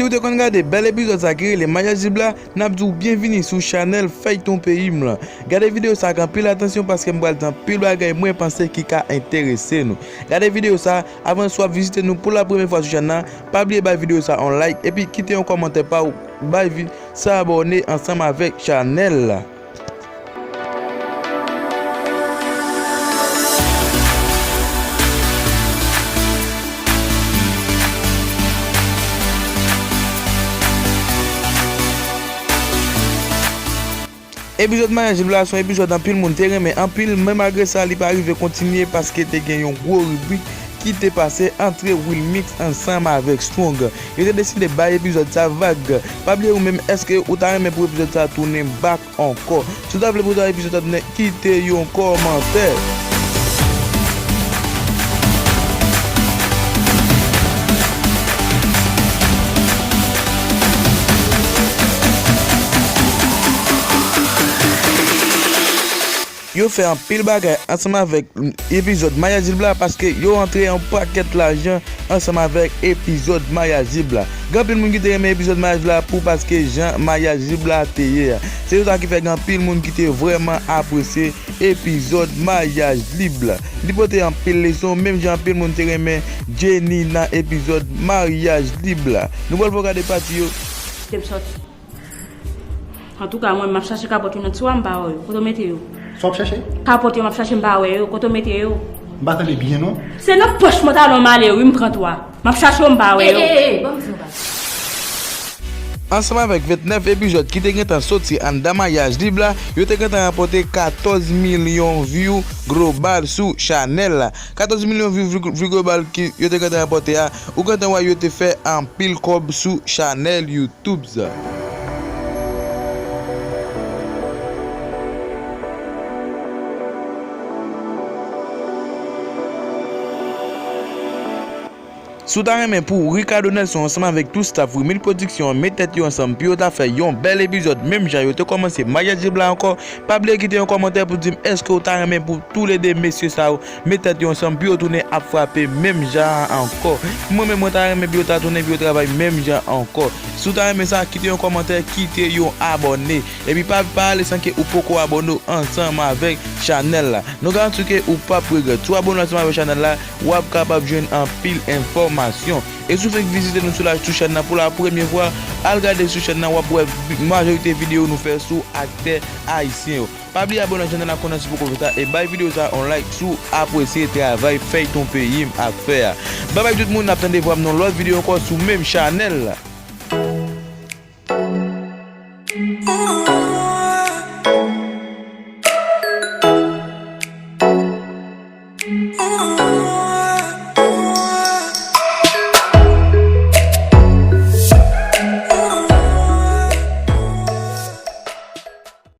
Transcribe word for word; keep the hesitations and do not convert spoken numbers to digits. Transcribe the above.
Si w te konn gade bèl epizòd sa ki rele Maryaj Lib la, n ap di w byenvini sou chanèl Fèyton Peyi m lan. Gade videyo sa ak anpil atansyon paske m pral di anpil bagay mwen panse ki ka enterese nou. Gade videyo sa, avan si w ap vizite nou pou la premyè fwa sou chèn nan, pa bliye bay videyo sa yon like epi kite yon kòmantè pa w, bay vi, sa abòne ansanm avèk chanèl la. Epizòd Maryaj Lib la se yon epizòd anpil moun te renmen anpil, men malgre sa, li pa rive kontinye paske te gen yon gwo ribrik ki te pase ant Wilmix ansanm avèk Strong. Yo te deside bay epizòd sa vag. Pa bliye ou menm, èske ou ta renmen pou epizòd sa tounen back ankò? Si w ta vle pou ta epizòd sa tounen, kite yon kòmantè. Yo fè anpil bagay ansanm avèk epizòd Maryaj Lib la paske yo antre yon pakèt lajan ansanm avèk epizòd Maryaj Lib la. Gen anpil moun ki te renmen epizòd Maryaj Lib la pou paske jan Maryaj Lib la te ye a. Se pou sa ki fè gen anpil moun ki te vrèman apresye epizòd Maryaj Lib la. Li pote anpil leson, menm jan anpil moun te renmen Jenny nan epizòd Maryaj Lib la. Nou pral fè w gade pati yo. Te m sòti. Antouka, mwen, m ap chache kapòt yo nan tiwa, m pa wè yo. Kote w mete yo? Sa w ap chache? Kapòt yo, m ap chache, m pa wè yo. Kote w mete yo? M pa tande byen, non. Se nan pòch pantalon m ale, wi, m pran twa. M ap chache yo, m pa wè yo. Ey, ey, ey, ban m di w bagay. Ansanm avèk vennèf epizòd ki te gentan soti anndan Maryaj Lib la, yo te gentan ranpòte katòz milyon view global sou chanèl la. Katòz milyon view, view, view global ki yo te gentan ranpòte a, ou gentan wè yo te fè anpil kòb sou chanèl YouTube. Tubes. Si w ta renmen pou Ricardo Nelson ansanm avèk tout staff Wimil Production an met tèt yo ansanm pou yo ta fè yon bèl epizòd menm jan yo te kòmanse Maryaj Lib la ankò, pa bliye kite yon kòmantè pou di m èske w ta renmen pou toulede mesye sa yo met tèt yo ansanm pou yo tounen ap frape menm jan an ankò. Mwen menm, mwen ta renmen pou yo ta tounen pou yo travay menm jan ankò. Si w ta renmen sa, kite yon kòmantè, kite yon abòne. Epi pa, pa ale san ke ou poko abòne w ansanm avèk chanèl la. Nou garanti w ke ou p ap regrèt. Si w abòne w ansanm avèk chanèl la, w ap kapab jwenn anpil enfòmasyon. E si w fenk vizite nou sou la, sou chèn nan pou la premye fwa, al gade sou chèn nan, w ap wè vi-, majorite videyo nou fè sou aktè ayisyen yo. Pa bliye abòne ak chanèl la, konnen si w poko fè sa, e bay videyo sa yon like si w apresye travay Fèyton Peyi m ap fè a. Babay tout moun, n ap tande vwa m nan lòt videyo ankò sou menm chanèl la.